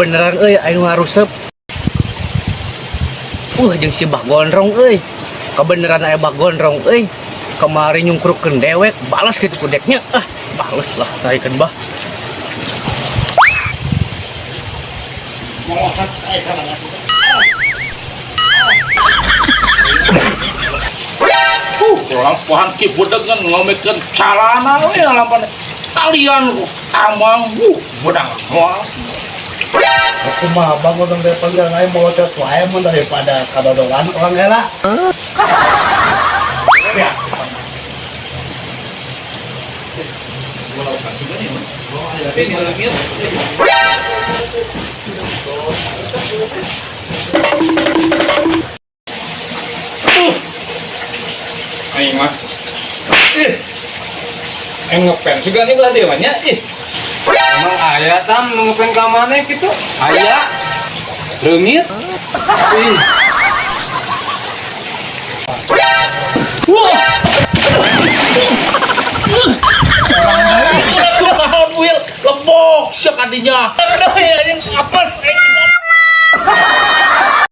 Kebenaran euy aya nu ngarusep. Jeung si Bah Gondrong euy. Kebenaran aya Bah Gondrong euy. Kemarin nyungkrukkeun dewek, balas gitu kudeknya. Ah, balas lah taikeun Bah. Lampahan ki budegan ngomekeun calana we lampahan talian ku tambang budang moal. Aku mah bangun dong dari panggilan aing mau cot wae mun daripada kadodolan orang heula. Ya. Aing mah. Ih. Aing ngefans juga nih belah dewanya. Ih. Emang aya tam nu ngepen ka maneh kitu? Aya. Leungit. Ih. Wah. Naon wil lebok sia kadinya. Aduh ya yang apes aing.